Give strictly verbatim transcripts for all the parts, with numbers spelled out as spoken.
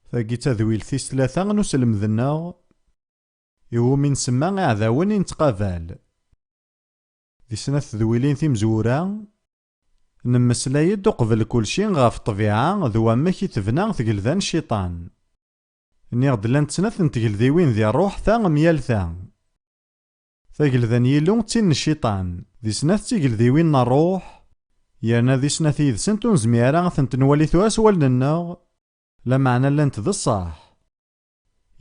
Tagi d tadwilt tis tlata n uselmed-nneɣ, iwumi nsemma iɛdawen i nettqabal. Di snat tedwilin timezwura, nemmeslay-d uqbel kulci ɣef ṭṭbiɛa d wamek i tebna tgelda n cciṭan. Nniɣ-d llant snat n tgeldiwin di ṛṛuḥ, ta am yal ta. Tagelda n Yillu d tin n cciṭan, di snat d tigeldiwin n ṛṛuḥ, yerna di snat yid-sent ur nezmir ara ad tent-nwali tura s wallen-nneɣ, lameɛna llant d ṣṣeḥ.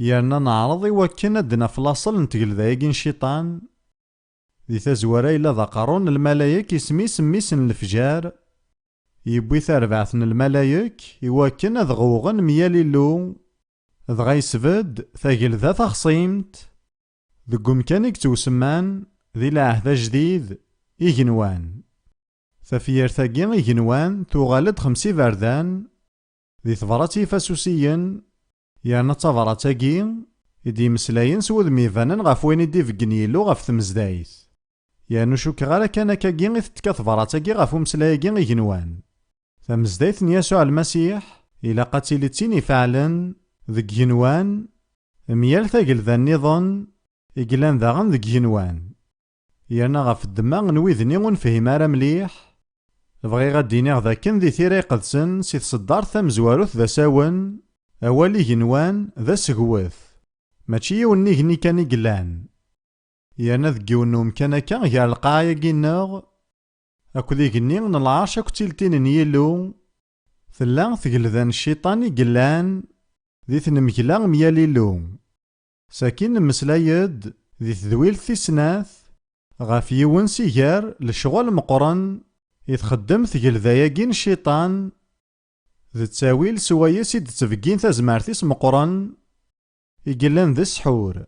Yerna neɛreḍ i wakken ad d-naf laṣel n tgelda-agi n cciṭan. Di tazwara yella d aqerru n lmalayek, isem-is mmi-s n lefjar, yewwi tarbaɛt n lmalayek i wakken ad ɣewɣen meyal Illu, dɣa yesbedd tagelda taxṣimt deg umkan i yettwasemman di lɛehd ajdid igenwan. Tafyirt-agi igenwan tuɣal-d xems iberdan, di tebrat ifasusiyen, yerna d tabrat-agi i d-yemmeslayen s wudem ibanen ɣef wayen i d-ibeggen Yillu ɣef tmezdayt. Yernu cukkeɣ ara kan akkagi i tettka tebrat-agi ɣef umeslay-agi igenwan. Tamezdayt n Yasuɛ Lmasiḥ ilaq ad tili d tin ifeɛlen deg igenwan, meyal tagelda nniḍen i yellan daɣen deg igenwan. Yerna ɣef ddemma n wid-nni ur nefhim ara mliḥ, bɣiɣ ad d-iniɣ d akken di Tira Iqedsen, si tseddart tamezwarut d asawen, awal igenwan d asegwet, mačči yiwen n igenni kan i yellan. Yerna deg yiwen n umkan akka gar lqaɛa-agi-nneɣ akked igenni n lɛerc akked tiltin n Yillu, tella tgelda n cciṭan i yellan di tnemgla meyal Illu. Sakin nemmeslay-d di tedwilt tis snat ɣef yiwen si gar lecɣal meqqren i txeddem tgelda-agi n cciṭan, d ttawil swayes i d-ttbeggin tazmert-is meqqren, i yellan d ssḥur.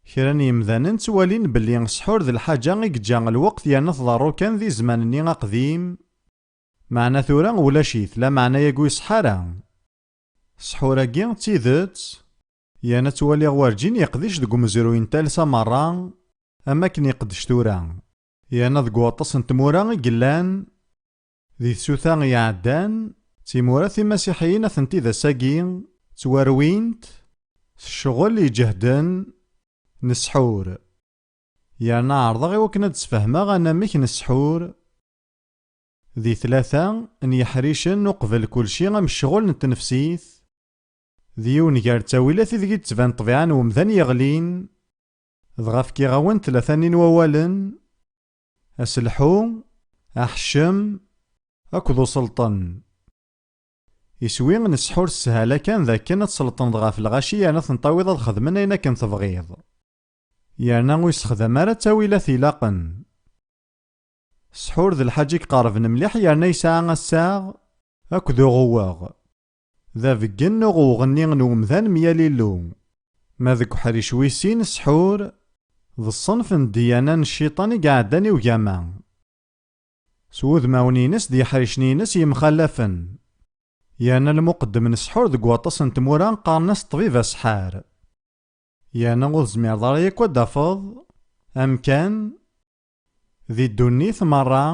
Kra n yemdanen ttwalin belli ssḥur d lḥaǧa i yeǧǧa lweqt yerna tḍerru kan di zzman-nni aqdim, meɛna tura ulac-it, lameɛna-yagi ur iṣeḥḥa ara. Ssḥur-agi d tidet, yerna ttwaliɣ werǧin yeqdic deg umezruy n talsa merra, am akken iqeddec tura. Yerna deg waṭas n tmura i yellan, di tsuta iɛeddan, d timura timasiḥiyin atenti d ass-agi, ttwarwint s ccɣel iǧehden n ssḥur. Yerna ɛerḍeɣ i wakken ad d-sfehmeɣ anamek n ssḥur, di tlata n yeḥricen uqbel kulci am ccɣel n tnefsit, d yiwen gar ttawilat ideg i d-tban ṭṭbiɛa n wemdan yeɣlin, dɣa fkiɣ-awen tlata-nni n wawalen, aselḥu, aḥeccem, akked uselṭen. Iswi n ssḥur s sshala kan d akken ad tselṭneḍ ɣef lɣaci yerna ad ten-tawiḍ ad xedmen ayen akken tebɣiḍ. Yerna ur yessexdam ara ttawilat ilaqen. Ssḥur d lḥaǧa i iqerben mliḥ yerna yesɛa assaɣ akked uɣewweɣ. D abeggen n uɣewweɣ-nni n wemdan meyal Illu. Ma deg uḥric wis sin ssḥur, d ṣṣenf n ddiyana n cciṭan i iɛeddan i ugama. S wudmawen-ines d yeḥricen-ines yemxalafen. Yerna lmuqeddem n ssḥur deg waṭas n tmura qqaren-as ṭṭbib aseḥḥar. Yerna ur tezmireḍ ara yakk ad d-tafeḍ amkan di ddunit merra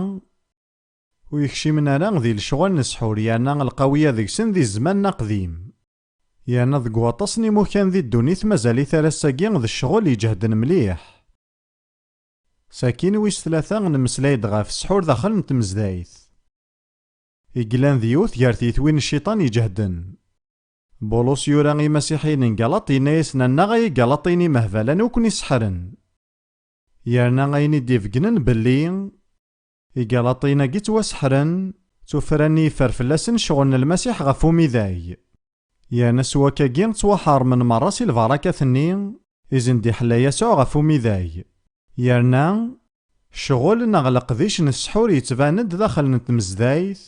ur yekcimen ara di lecɣal n ssḥur, yerna lqawiya deg-sen di zzman n aqdim. Yerna deg waṭas n imukan di ddunit mazal-it ar ass-agi d ccɣel iǧehden mliḥ. Sakin wis tlata nemmeslay-d ɣef ssḥur daxel n tmezdayt. I yellan d yiwet gar tyitwin n cciṭan iǧehden. Bulus yura i imasiḥiyen n Galaṭ yenna-yasen: "Annaɣ ay Igalaṭiyen imehbalen ur ken-iseḥḥren." Yerna ayen i d-ibeggnen belli Igalaṭiyen-agi ttwaseḥren, tuffra-nni yeffer fell-asen ccɣel n Lmasiḥ ɣef umidag. Yerna s wakagi ttwaḥeṛmen merra si lbarakat-nni i sen-d-iḥella Yasuɛ ɣef umidag. Yerna ccɣel neɣ leqdic n ssḥur yettban-d daxel n tmezdayt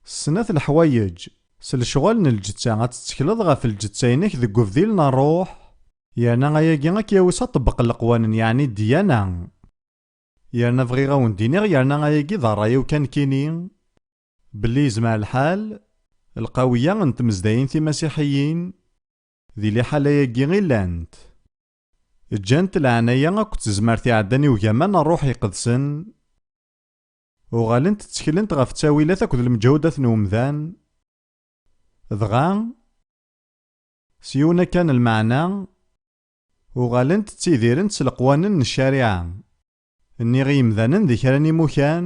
s snat leḥwayeǧ, s lecɣal n lǧetta, ad tettekleḍ ɣef lǧetta-inek deg ubdil n ṛṛuḥ, yerna ayagi ad k-yawi s aṭebbeq n leqwanen, yeɛni ddiyana. Yerna bɣiɣ ad wen-d-iniɣ, yerna ayagi d ṛṛay-iw kan nekkini, belli yezmer lḥal, lqawiya n tmezdayin timasiḥiyin, di liḥala-agi i llant. Ǧǧant leɛnaya akked tezmert iɛeddan i ugama n ṛṛuḥ iqedsen, uɣalent tteklent ɣef ttawilat akked lemǧudat n umdan, dɣa S yiwen kan lmeɛna, uɣalent ttidirent s leqwanen n ccariɛa. Nniɣ i yimdanen di kra n imukan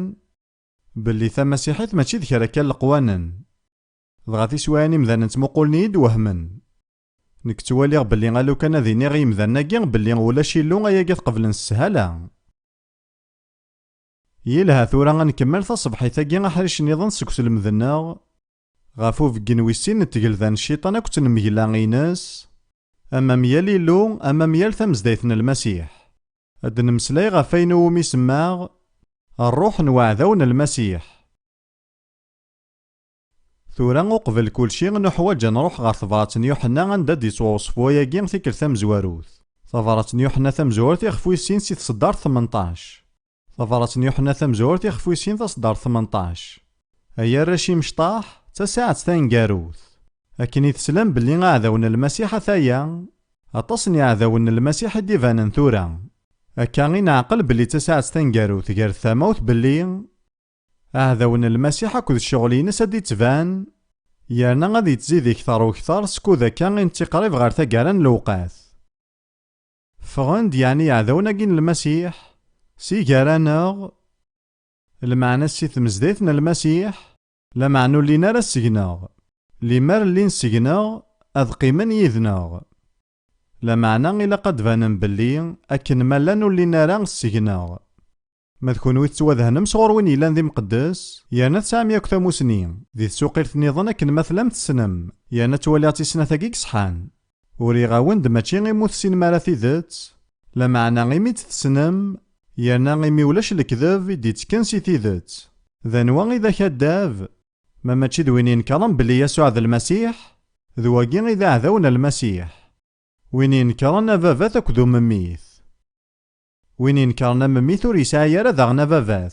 belli tamasiḥit mačči d kra kan leqwanen. Dɣa tiswiɛin imdanen ttmuqulen-iyi-d wehmen. Nekk ttwaliɣ belli alukan ad iniɣ i yimdanen-agi belli ulac Illu, ayagi ad t-qeblen s sshala. Yelha, tura ad nkemmel taṣebḥit-agi aḥric nniḍen seg uselmed-nneɣ ɣef ubeggen wis sin n tgelda n cciṭan akked tnemmegla-ines, ama myal Illu, ama myal tamezdayt n Lmasiḥ. Ad d-nemmeslay ɣef wayen umi semmaɣ ṛṛuḥ n uɛdaw n Lmasiḥ. Tura, uqbel kulci, nuḥwaǧ ad nruḥ ɣer tebrat n Yuḥenna, anda d-yettwawṣef wayagi tikkelt tamezwarut. Tabrat n Yuḥenna tamezwarut, ixef wis sin si tseddart tmenṭac. Tabrat n Yuḥenna tamezwarut, ixef wis sin, taseddart tmenṭac. Ay arrac imecṭaḥ, d tasaɛet taneggarut. Akken i teslam belli aɛdaw n Lmasiḥ ataya, aṭas n iɛdawen n Lmasiḥ i d-ibanen tura. Akka i neɛqel belli d tasaɛet taneggarut gar tamawt belli aɛdaw n Lmasiḥ akked ccɣel-ines ad d-ittban, yerna ad yettzid ikter u kter skud akka i nettiqrib ɣer taggara n lewqat. Ffɣen-d yeɛni iɛdawen-agi n Lmasiḥ si gar-aneɣ, lmeɛna si tmezdayt n Lmasiḥ, lameɛna ur llin ara seg-neɣ. Limer llin seg-neɣ, ad qqimen yid-neɣ. Lameɛna ilaq ad d-banen belli akken ma llan ur llin ara seg-neɣ. Ma d kunwi tettwadehnem sɣur win yellan d imqeddes, yerna tesɛam yakk tamusni, di tsuqilt nniḍen akken ma tellam tessnem, yerna ttwaliɣ-tt i snat-agi iṣeḥḥan. Uriɣ-awen-d mačči imi ur tessinem ara tidet, lameɛna imi tt-tessnem, yerna imi ulac lekdeb i d-ittekken si tidet. D anwa i d akaddab? Ma mačči d win inekkren belli Yasuɛ d Lmasiḥ, d wagi i d aɛdaw n Lmasiḥ. Win inekkren ababat akked umemmit. Win inekkren amemmit ur yesɛi ara daɣen ababat.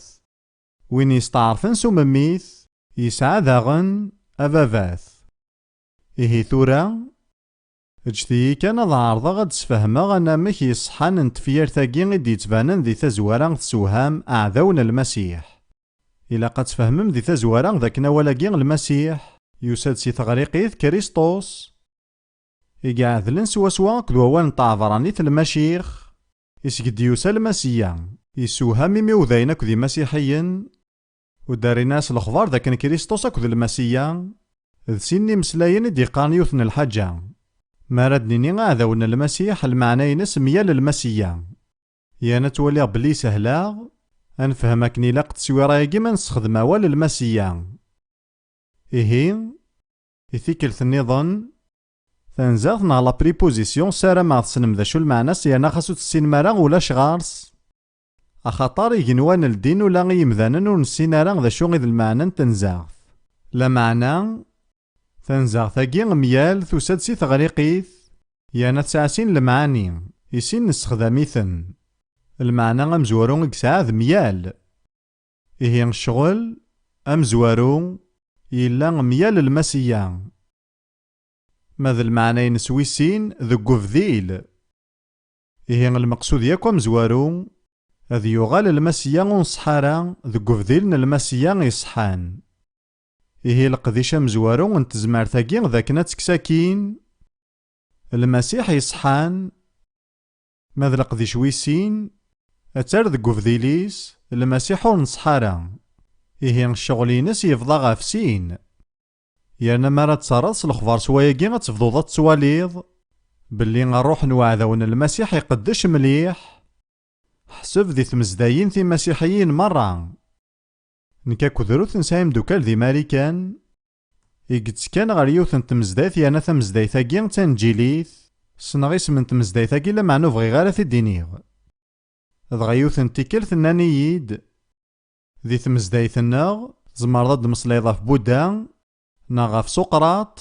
Win yesteɛṛfen s umemmit, yesɛa daɣen ababat. Ihi tura, ǧǧet-iyi kan ad ɛerḍeɣ ad d-sfehmeɣ anamek yeṣḥan n tefyirt-agi i d-yettbanen di tazwara tessewham aɛdaw n Lmasiḥ. Ilaq ad tfehmem di tazwara d akken awal-agi Lmasiḥ yusa-d si teɣriqit Kristus. I iɛedlen swaswa akked wawal n tɛebranit Lmacix, iseg d-yusa Lmasiya, yessewham imiwdayen akked imasiḥiyen, ur d-rrin ara s lexbar d akken Kristus akked Lmasiya d sin n imeslayen i d-yeqqaren yiwet n lḥaǧa. Mi ara d-nini aɛdaw n Lmasiḥ, lmeɛna-ines myal Lmasiya. Yerna ttwaliɣ belli yeshel-aɣ ad nefhem akken ilaq tteswira-agi ma nessexdem awal Lmasiya. Ihi, i tikkelt nniḍen, tanzaɣt neɣ la préposition, ssarameɣ tessnem d acu lmeɛna-s, yerna xas ur tessinem ara ulac ɣer-s. Axaṭer igenwan n ddin ula i yimdanen ur nessin ara d acu i d lmeɛna n tenzaɣt. Lameɛna, tanzaɣt-agi myal tusa-d si teɣriqit, yerna tesɛa sin lemɛani, i sin nessexdam-iten. Lmeɛna amezwaru i yesɛa d myal. Ihi ccɣel amezwaru yella myal Lmasiya. Ma d lmeɛna-ines wis sin deg ubdil. Ihi lmeqsud yakk amezwaru, ad yuɣal Lmasiya ur nṣeḥḥa ara deg ubdil n Lmasiya iṣeḥḥan. Ihi leqdic amezwaru n tezmert-agi d akken ad tekkes akkin Lmasiḥ iṣeḥḥan, ma d leqdic wis sin, ad terr deg ubdil-is Lmasiḥ ur nṣeḥḥa ara. Ihi ccɣel-ines yebḍa ɣef sin. Yerna mi ara d-terreḍ s lexbar s wayagi ad tebduḍ ad tettwaliḍ belli ṛṛuḥ n uɛdaw n Lmasiḥ iqeddec mliḥ. Ḥseb di tmezdayin timasiḥiyin merra. Nekk akked Ruth nesɛa imeddukal di Marikan, i yettekkan ɣer yiwet n tmezdayt, yerna tamezdayt-agi d tanǧilit. Ssneɣ isem n tmezdayt-agi, lameɛna ur bɣiɣ ara ad t-id-iniɣ. Dɣa yiwet n tikkelt nnan-iyi-d, di tmezdayt-nneɣ tzemreḍ ad d-tmeslayeḍ ɣef Buddha, neɣ ɣef Suqraṭ,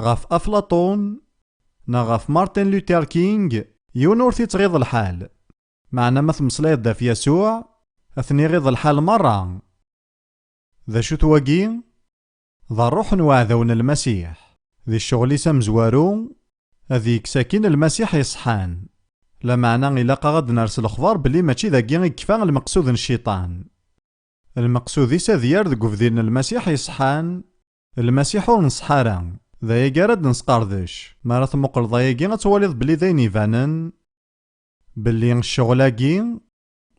ɣef Aflaṭun, neɣ ɣef Martin Luther King, yiwen ur t-ittɣiḍ lḥal. Meɛna ma tmeslayeḍ-d ɣef Yasuɛ, ad ten-iɣiḍ lḥal merra. D acu-t wagi? D ṛṛuḥ n uɛdaw n Lmasiḥ. Di ccɣel-is amezwaru, ad yekkes akkin Lmasiḥ iṣeḥḥan. Lameɛna ilaq-aɣ ad d-ners lexbar belli mačči dagi i yekfa lmeqsud n Cciṭan. Lmeqsud-is ad yerr deg ubdil n Lmasiḥ iṣeḥḥan, Lmasiḥ ur nṣeḥḥa ara. D ayagi ara d-nesqerdec. Mi ara tmuqleḍ ayagi, ad twaliḍ belli d ayen ibanen belli ccɣel-agi,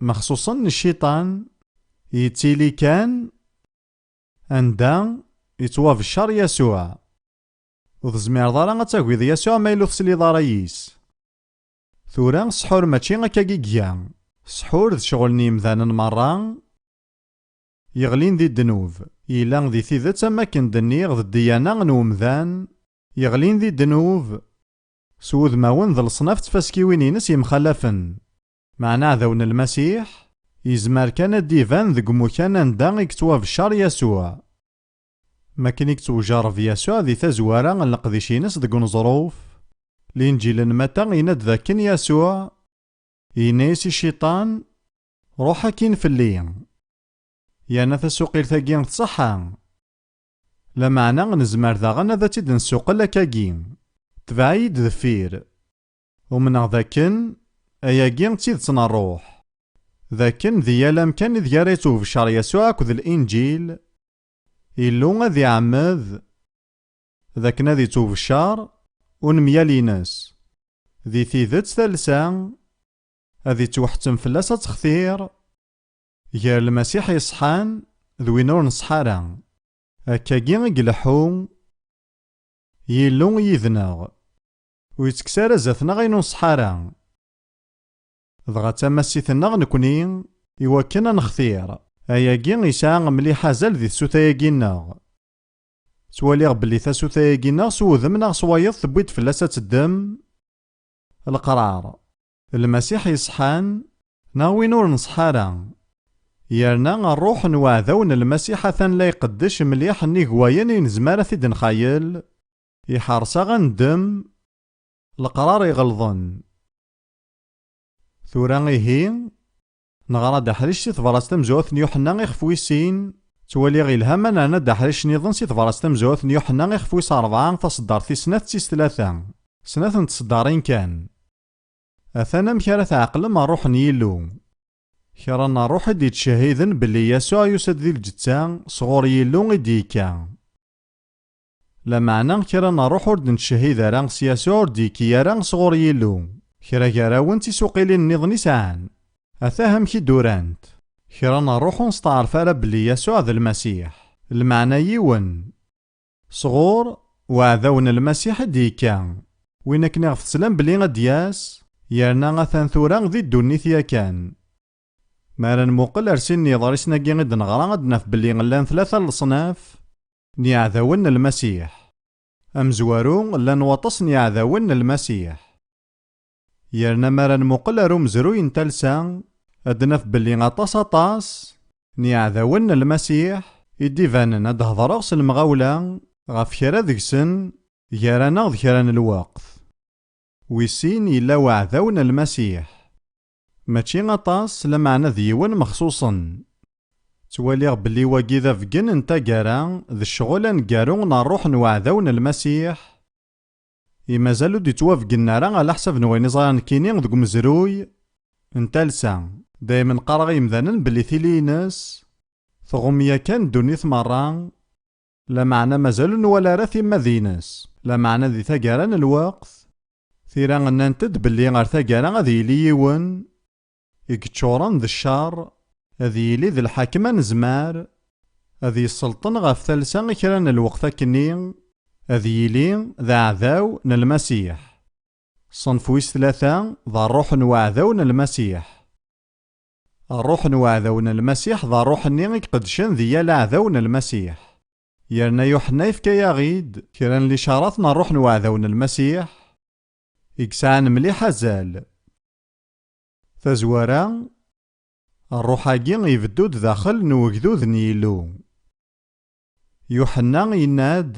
mexṣuṣen n cciṭan, yettili kan anda yettwabeccer Yasuɛ. Ur tezmireḍ ara ad tagiḍ Yasuɛ ma yella ur tesliḍ ara yis. Tura, ssḥur mačči akkagi i iga. Ssḥur d ccɣel n yimdanen merra yeɣlin di ddnub. Yella di tidet, am wakken d-nniɣ, d ddiyana n umdan yeɣlin di ddnub, s wudmawen d leṣnaf d tfaskiwin-ines yemxalafen. Meɛna aɛdaw n Lmasiḥ yezmer kan ad d-iban deg umukan anda i yettwabeccer Yasuɛ. Makken i yettwjerreb Yasuɛ di tazwara n leqdic-ines deg uneẓruf, Linǧil n Mata yenna-d dakken Yasuɛ yenna-yas i cciṭan: "Ruḥ akkin fell-i." Yerna tasuqilt-agi tṣeḥḥa. Lameɛna nezmer daɣen ad tt-id-nessuqel akkagi: "Tbeɛ-iyi-d deffir." Umneɣ dakken ayagi d tidet n ṛṛuḥ, dakken di yal amkan ideg ara yettwabeccer Yasuɛ akked Linǧil, Illu ad iɛemmed dakken ad ittwabeccer unemyal-ines. Di tidet, talsa ad ittwaḥettem fell-as ad textir gar Lmasiḥ iṣeḥḥan d win ur nṣeḥḥa ara. Akkagi i ileḥḥu Yillu yid-neɣ, ur yettekkes ara zdat-neɣ ayen ur nṣeḥḥa ara. Dɣa d tamassit-nneɣ nekni i wakken ad nextir. Ayagi yesɛa mliḥ azal di tsuta-agi-nneɣ. Ttwaliɣ belli tasuta-agi-nneɣ s wudem neɣ s wayeḍ tewwi-d fell-as ad teddem leqrar. Lmasiḥ yeṣḥan neɣ win ur nṣeḥḥa ara. Yerna ṛṛuḥ n uɛdaw n Lmasiḥ atan la iqeddec mliḥ nnig wayen i nezmer ad t-id-nxayel, iḥeṛṣ-aɣ ad neddem leqrar iɣelḍen. Tura ihi, neɣra-d aḥric si tebṛat tamezwarut n Yuḥenna ixef wis sin. Ttwaliɣ ilha ma nerna-d aḥric nniḍen si tebṛat tamezwarut n Yuḥenna ixef wis ṛebɛa, taṣeddart tis snat d tis tlata. Snat n tṣeddarin kan. Atan amek ara tɛeqlem ṛṛuḥ n Yillu. Kra n ṛṛuḥ i d-yettcehhiden belli Yasuɛ yusa-d di lǧetta, sɣur Yillu i d-yekka. Lameɛna kra n ṛṛuḥ ur d-nettcehhid ara s Yasuɛ ur d-yekki ara sɣur Yillu. Kra gar-awen d tisuqilin nniḍen i sɛan. Atah amek i d-urant: "Kra n ṛṛuḥ ur nesteɛṛef ara belli Yasuɛ d Lmasiḥ." Lmeɛna yiwen. Sɣur uɛdaw n Lmasiḥ i d-yekka, win akken iɣef teslam belli ad d-yas, yerna atan tura di ddunit yakan. Mi ara nmuqel ar sin n yiḍrisen-agi i d-neɣra, ad naf belli llan tlata n leṣnaf n yiɛdawen n Lmasiḥ. Amezwaru, llan waṭas n yiɛdawen n Lmasiḥ. Yerna mi ara nmuqel ar umezruy n talsa, ad naf belli aṭas, aṭas n yiɛdawen n Lmasiḥ i d-ibanen. Ad d-hedreɣ s lemɣawla ɣef kra deg-sen, gar-aneɣ d kra n lweqt. Wis sin, yella uɛdaw n Lmasiḥ. Mačči aṭas, lameɛna d yiwen mexṣuṣen. Ttwaliɣ belli wagi d abeggen n taggara d ccɣel aneggaru n ṛṛuḥ n uɛdaw n Lmasiḥ, i mazal ur d-ittwabeggen ara ɛla ḥsab n wayen i ẓriɣ nekkini deg umezruy n talsa. Daymen qqareɣ i yemdanen belli tili-ines tɣum yakan ddunit merra, lameɛna mazal ur nwala ara timmad-ines. Lameɛna di taggara n lweqt, tira nnant-d belli ar taggara ad yili yiwen i yeččuren d cceṛ, ad yili d lḥakem anezmar, ad yesselṭen ɣef talsa i kra n lweqt akkenni, ad yili d aɛdaw n Lmasiḥ. Ṣṣenf wis tlata d ṛṛuḥ n uɛdaw n Lmasiḥ. Ṛṛuḥ n uɛdaw n Lmasiḥ d ṛṛuḥ-nni i iqeddcen di yal aɛdaw n Lmasiḥ. Yerna Yuḥenna yefka-yaɣ-id kra n licaṛat n ṛṛuḥ n uɛdaw n Lmasiḥ i yesɛan mliḥ azal. Tazwara, ṛṛuḥ-agi ibeddu-d daxel n wegdud n Yillu. Yuḥenna yenna-d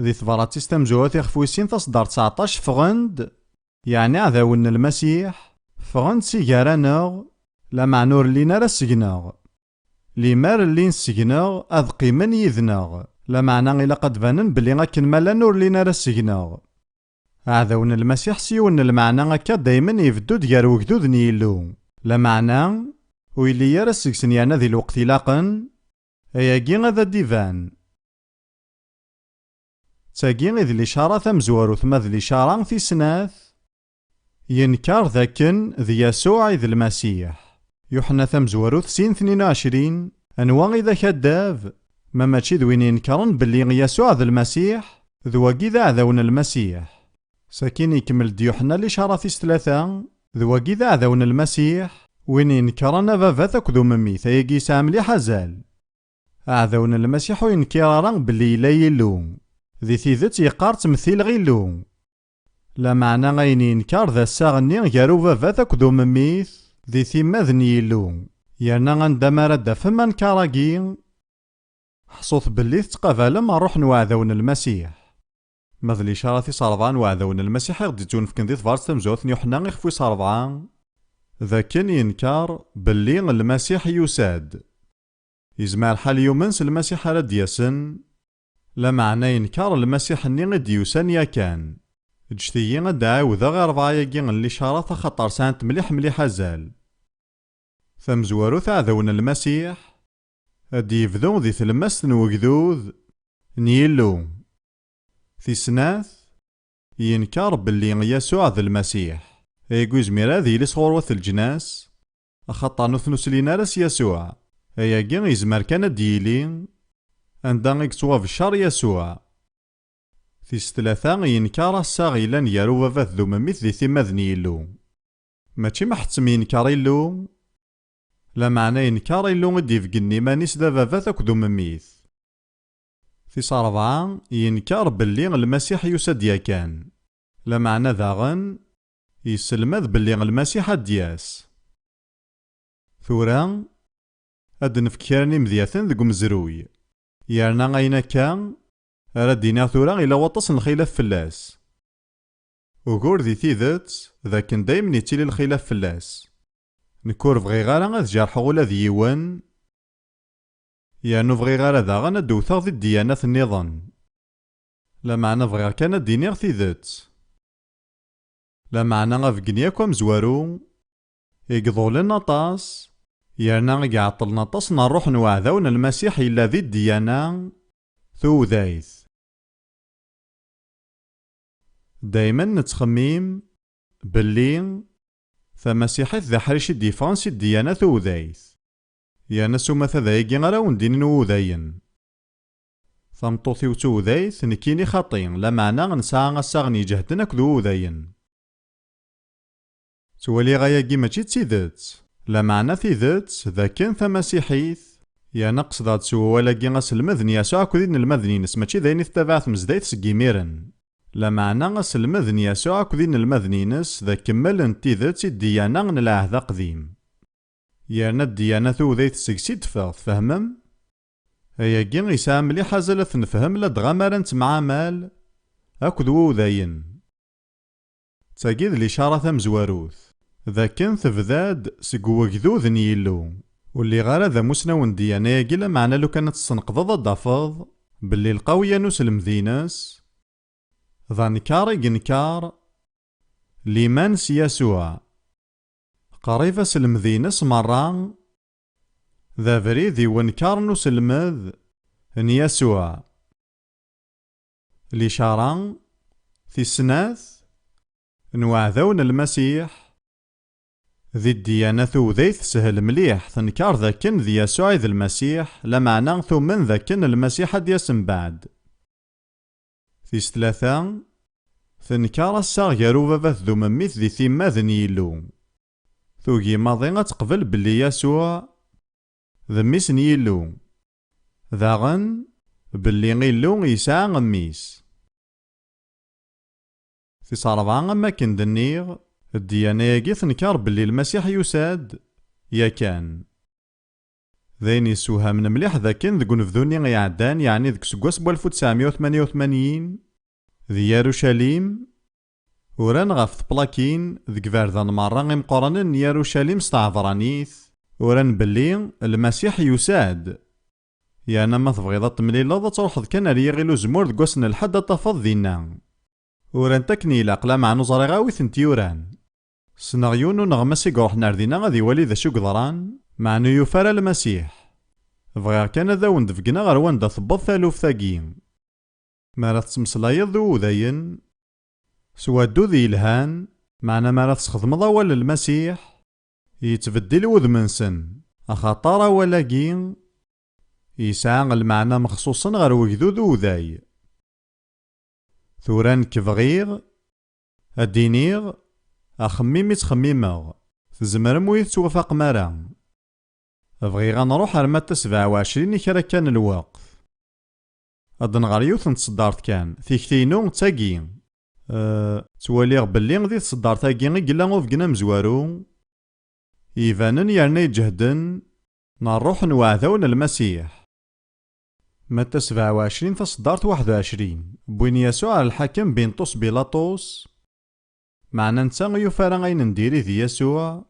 di tebṛat-is tamezwarut ixef wis sin taṣeddart tseɛṭac: "Ffɣen-d, yeɛni aɛdawen n Lmasiḥ, ffɣen-d si gar-aneɣ, lameɛna ur llin ara seg-neɣ. Limer llin seg-neɣ, ad qqimen yid-neɣ, lameɛna ilaq ad d-banen belli akken ma llan ur llin ara seg-neɣ." Aɛdaw n Lmasiḥ s yiwen n lmeɛna akka daymen ibeddu-d gar wegdud n Yillu. Lameɛna, ur yelli ara seg-sen yerna di lweqt ilaqen, ayagi ad d-iban. D Tagi i d licara tamezwarut, ma d licara tis snat, yenker d akken d Yasuɛ i d Lmasiḥ. Yuḥenna tamezwarut sin tnin u ɛecrin, anwa i d akaddab? Ma mačči d win inekkren belli Yasuɛ d Lmasiḥ, d wagi d aɛdaw n Lmasiḥ. Sakin ikemmel-d Yuḥenna licara tis tlata, d wagi d aɛdaw n Lmasiḥ, win inekkren ababat akked umemmit, ayagi yesɛa mliḥ azal. Aɛdaw n Lmasiḥ ur yenkir ara belli yella Yillu. Di tidet yeqqar ttmettileɣ Illu. Lameɛna ayen yenker d assaɣ-nni gar ubabat akked umemmit di timmad n Yillu. Yerna anda mi ara d-tafem ankar-agi, ḥṣut belli tettqabalem ṛṛuḥ n uɛdaw n Lmasiḥ. Ma d licara tis ṛebɛa n uɛdaw n Lmasiḥ i ɣ-d-ittunefken di tebṛat tamezwarut n Yuḥenna ixef wis ṛebɛa, d akken yenker belli Lmasiḥ yusa-d. Yezmer lḥal yumen s Lmasiḥ ara d-yasen, lameɛna yenker Lmasiḥ-nni i d-yusan yakan. Ǧǧet-iyi ad d-ɛiwdeɣ i ṛebɛa-agi n licarat axaṭer sɛant mliḥ mliḥ azal. Tamezwarut, aɛdaw n Lmasiḥ, ad d-yebdu di tlemmast n wegdud n Yillu. Tis snat, yenker belli Yasuɛ d Lmasiḥ. Ayagi ur yezmir ad yili sɣur wat leǧnas, axaṭer nutni ur slin ara s Yasuɛ. Ayagi yezmer kan ad d-yili anda i yettwabeccer Yasuɛ. Tis tlata, yenker assaɣ yellan gar ubabat d umemmit di timmad n Yillu. Mačči meḥttem yenker Illu, lameɛna yenker Illu i d-ibeggen iman-is d ababat akked umemmit. Tis ṛebɛa, yenker belli Lmasiḥ yusa-d yakan, lameɛna daɣen yesselmad belli Lmasiḥ ad d-yas. Tura, ad d-nefk kra n imedyaten deg umezruy. Yerna ayen akka, ara d-iniɣ tura, yella waṭas n lxilaf fell-as. Ugur di tidet, d akken daymen yettili lxilaf fell-as. Nekk ur bɣiɣ ara ad jerḥeɣ ula d yiwen, yernu bɣiɣ ara daɣen ad d-wteɣ di ddyanat nniḍen. Lameɛna bɣiɣ kan ad d-iniɣ tidet. Lameɛna abegni akk amezwaru, i iḍulen aṭas, yerna i iɛeṭṭlen aṭas n ṛṛuḥ n uɛdaw n Lmasiḥ yella di ddiyana tuwdayt. Daymen nettxemmim belli tamasiḥit d aḥric i d-yeffɣen si ddiyana tuwdayt. Yerna s umata d ayagi ara wen-d-inin wudayen. Tameṭṭut-iw d tuwdayt, nekkini xaṭi, lameɛna nesɛa assaɣen iǧehden akked wudayen. Ttwaliɣ ayagi mačči d tidet, lameɛna tidet d akken tamasiḥit, yerna qesdeɣ-d s wawal-agi aselmed n Yasuɛ akked inelmaden-ines, mačči d ayen i tettabaɛ tmezdayt seg imiren. Lameɛna aselmed n Yasuɛ akked inelmaden-ines d akemmel n tidet i ddiyana n Lɛehd Aqdim. Yerna ddiyana tuwdayt seg-s i d-teffeɣ, tfehmem? Ayagi yesɛa mliḥ azal ad t-nefhem ladɣa mi ara nettemɛamal akked wudayen. D tagi d licara tamezwarut, d akken tebda-d seg wegdud n Yillu. Ur lliɣ ara d amusnaw n ddiyana-agi, lameɛna lukan ad tessenqdeḍ ad d-tafeḍ belli lqawya n uselmed-ines d anekar i yenker liman s Yasuɛ. Qrib aselmed-ines merra d abrid i wenker n uselmed n Yasuɛ. Licara tis snat n uɛdaw n Lmasiḥ. Di ddiyana tuwdayt teshel mliḥ, tenker d akken d Yasuɛ i d Lmasiḥ, lameɛna tumen d akken Lmasiḥ ad d-yas mbeɛd. Tis tlata, tenker assaɣ gar ubabat d umemmit di timmad n Yillu. Tugi maḍi ad teqbel belli Yasuɛ d mmi-s n Yillu. Daɣen, belli Illu yesɛa mmi-s. Tis ṛebɛa, am wakken d-nniɣ, ddiyana-agi tenker belli Lmasiḥ yusa-d yakan. D ayen yessewhamen mliḥ d akken deg unebdu-nni iɛeddan, yeɛni deg useggas n walef u tesɛemya u tmanya u tmanyin, di Yarucalim, uran ɣef tplakin deg iberdan merra imeqqranen n Yarucalim s tɛebranit, uran belli Lmasiḥ yusa-d. Yerna ma tebɣiḍ ad temlileḍ, ad truḥeḍ kan ar Yiɣil Uzemmur deg wass n lḥedd ad tafeḍ dinna. Urant akken ilaq, lameɛna ur ẓriɣ awi tent-yuran. Ssneɣ yiwen n uneɣmas i iruḥen ar dinna ad iwali d acu yeḍran, meɛna ur yufi ara Lmasiḥ. Bɣiɣ kan ad awen-d-beggneɣ ar wanda tewweḍ taluft-agi. Mi ara tettmeslayeḍ d uwudayen, s waddud yelhan, meɛna mi ara tesxedmeḍ awal n Lmasiḥ, yettbeddil wudem-nsen, axaṭer awal-agi yesɛa lmeɛna mexṣuṣen ɣer wegdud uwday. Tura nekk bɣiɣ ad d-iniɣ axemmim i ttxemmimeɣ, tzemrem ur yi-tettwafaqem ara. Bɣiɣ ad nruḥ ar Matta sebɛa u ɛecrin i kra kan n lweqt. Ad nɣer yiwet n tseddart kan, tikti-inu d tagi. Eh, ttwaliɣ belli di tseddart-agi i yella ubeggen amezwaru, ibanen yerna iǧehden, n ṛṛuḥ n uɛdaw n Lmasiḥ. Matta sebɛa u ɛecrin, taseddart waḥed u ɛecrin, wwin Yasuɛ ar lḥakem Binṭus Bilaṭus, meɛna netta ur yufi ara ayen n diri di Yasuɛ,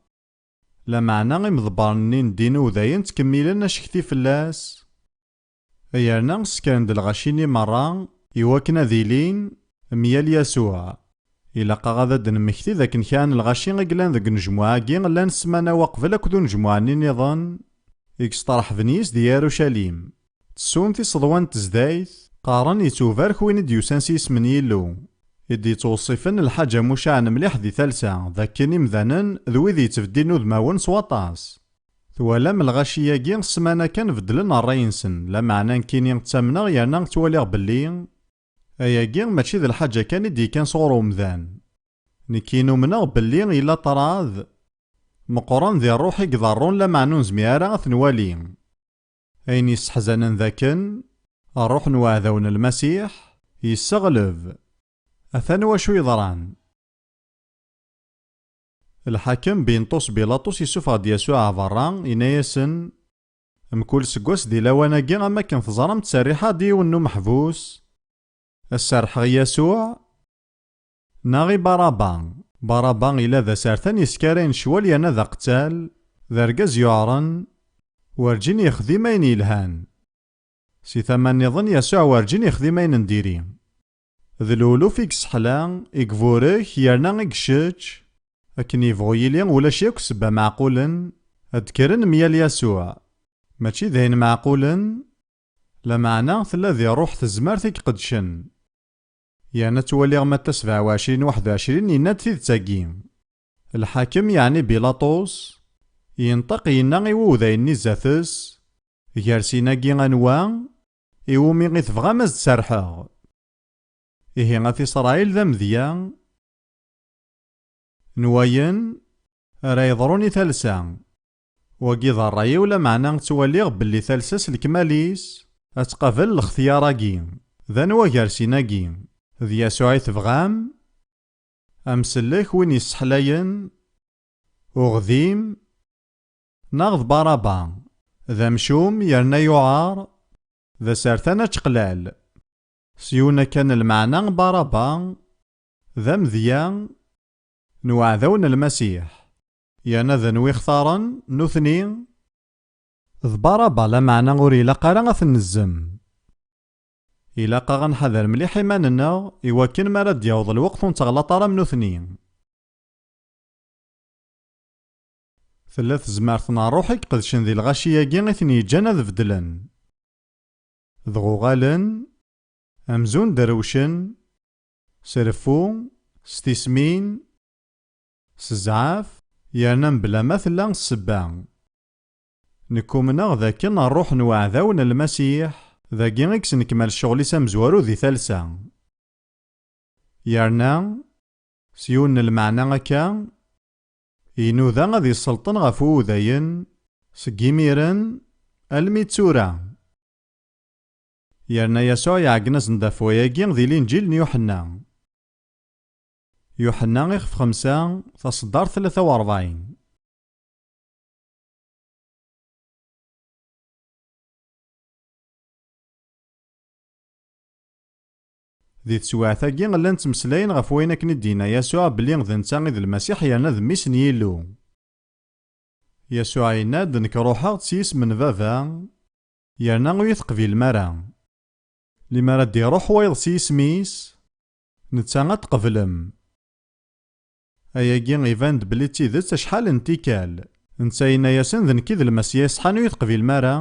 lameɛna imḍebbren-nni n ddin uwdayen ttkemmilen acekti fell-as, yerna ssekren-d lɣaci-nni merra iwakken ad ilin myal Yasuɛ. Ilaq-aɣ ad d-nemmekti d akken kra n lɣaci i yellan deg unejmuɛ-agi llan ssmana uqbel akked unejmuɛ-nni nniḍen i yesteṛḥben yis di Yarucalim. Ttessun tiseḍwa n tezdayt, qqaren yettubarek win i d-yusan s yisem n Yillu, i d-yettweṣṣifen Lḥaǧa Mucaɛen mliḥ di talsa, d akken imdanen d wid yettbeddilen udmawen s waṭas. Twalam lɣaci-agi ssmana kan beddlen ṛṛay-nsen, lameɛna nekkini ttamneɣ yerna ttwaliɣ belli ayagi mačči d lḥaǧa kan i d-yekkan sɣur umdan. Nekkini umneɣ belli yella ṭṭrad meqqren di ṛṛuḥ i iḍerrun lameɛna ur nezmir ara ad t-nwali. Ayen yesseḥzanen d akken ṛṛuḥ n uɛdaw n Lmasiḥ yesseɣleb. Atan wacu yeḍran. Lḥakem Binṭus Bilaṭus yessufeɣ-d Yasuɛ ɣer berra, yenna-yasen, mkul seggas di lawan-agi am akken teẓram ttserriḥeɣ-d i yiwen n umeḥbus, ad serrḥeɣ i Yasuɛ neɣ i Baraba? Baraba yella d asertan yeskarayen ccwal yerna d aqettal, d argaz yuɛren, werǧin yexdim ayen yelhan. Si tama nniḍen, Yasuɛ werǧin yexdim ayen n diri. D luluf i yesseḥla, i iburek, yerna i icečč, akken yebɣu yili, ulac yakk ssebba meɛqulen ad d-kkren myal Yasuɛ. Mačči d ayen meɛqulen, lameɛna tella di ṛṛuḥ tezmert i iqeddcen. Yerna ttwaliɣ Matta sebɛa u ɛecrin, waḥed u ɛecrin yenna-d tidet-agi. Lḥakem, yeɛni Bilaṭus, yenṭeq yenna i wuwday-nni zdat-s, gar sin-agi anwa iwumi i tebɣam ad s-d-serrḥeɣ? Ihi at Isṛayil d amedya n wayen ara yeḍrun i talsa. Wagi d ṛṛay-iw, lameɛna ttwaliɣ belli talsa s lekmal-is ad tqabel lextyar-agi. D anwa gar sin-agi? D Yasuɛ i tebɣam? Amsellek win yesseḥlayen, uɣdim, neɣ d Baraba? D amcum yerna yuɛer, d asertan ačeqlal. S yiwen akan lmeɛna, Baraba d amedya n uɛdaw n Lmasiḥ. Yerna d anwi xtaren nutni? D Baraba, lameɛna ur ilaq ara ad t-nezzem. Ilaq-aɣ ad nḥader mliḥ iman-nneɣ, iwakken mi ara d-yaweḍ lweqt ur netteɣlaṭ ara am nutni. Tella tezmert n ṛṛuḥ i iqedcen di lɣaci-agi i ten-yeǧǧan ad beddlen. Dɣa uɣalen amzun derwcen s reffu, s tismin, s zzɛaf, yerna mebla ma tella ssebba. Nekk umneɣ d akken ṛṛuḥ n uɛdaw n Lmasiḥ, dagi i yesnekmal ccɣel-is amezwaru di talsa. Yerna, s yiwen n lmeɛna akka, inuda ad iselṭen ɣef wudayen seg imiren almi d tura. Yerna Yasuɛ iɛeggen-asen-d ɣef wayagi di Linǧil n Yuḥenna. Yuḥenna ixef xemsa, taṣeddart tlata u ṛebɛin. Di teswiɛt-agi, llan ttmeslayen ɣef wayen akken i d-yenna Yasuɛ belli d netta i d Lmasiḥ yerna d Mmi-s n Yillu. Yasuɛ yenna-d, "Nekk ruḥeɣ-d s yisem n Baba, yerna ur yi-teqbilem ara. Limer ad d-iruḥ wayeḍ s yisem-is, netta ad t-tqeblem." Ayagi iban-d belli d tidet acḥal n tikkal. Netta yenna-yasen, "D nekk i d Lmasiya iṣeḥḥan, ur yi-teqbilem ara,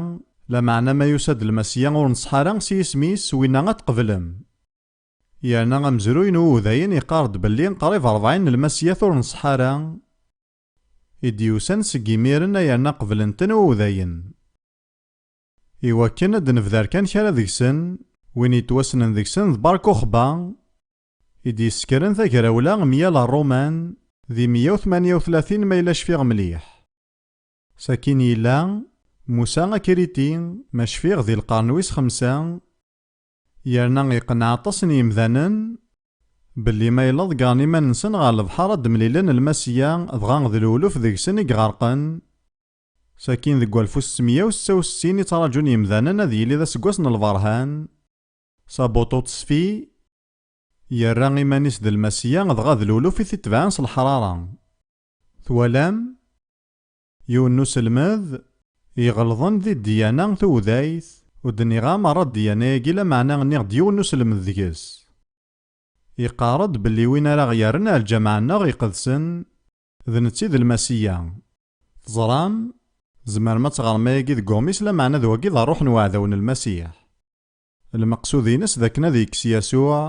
lameɛna ma yusa-d Lmasiya ur nṣeḥḥa ara s yisem-is, winna ad t-tqeblem." Yerna amezruy n Uwdayen iqqar-d belli qrib rebɛin n lmasiyat ur nṣeḥḥa ara i d-yusan seg imiren, yerna qeblen-ten Uwdayen. Iwakken ad d-nebder kan kra deg-sen, win yettwassnen deg-sen d Bar Kuxba, i d-yessekren tagrawla meyya Ṛṛuman di meyya u tmanya u tlatin ma yella cfiɣ mliḥ. Sakin yella Musa Akriti, ma cfiɣ di lqern wis xemsa, yerna iqenneɛ aṭas n yimdanen belli ma yella ḍeggren iman-nsen ɣer lebḥer ad d-mlilen Lmasiya, dɣa d luluf deg-sen i iɣerqen. Sakin deg walef u settemya u setta u settin i ttraǧun yimdanen ad yili d aseggas n lberhan. Sabuṭu Tesfi yerra iman-is d Lmasiya, dɣa d luluf i t-itebɛen s leḥrara. Twalam? Yiwen n uselmed iɣelḍen di ddiyana tuwdayt, ur d-nniɣ ara merra ddiyana-agi, lameɛna nniɣ-d yiwen n uselmed deg-s. Iqqar-d belli win ara ɣ-yerren ar lǧameɛ-nneɣ iqedsen, d netta i d Lmasiya. Teẓram? Tzemrem ad teɣrem ayagi deg uɣmis, lameɛna d wagi d ṛṛuḥ n uɛdaw n Lmasiḥ. Lmeqsud-ines d akken ad yekkes Yasuɛ,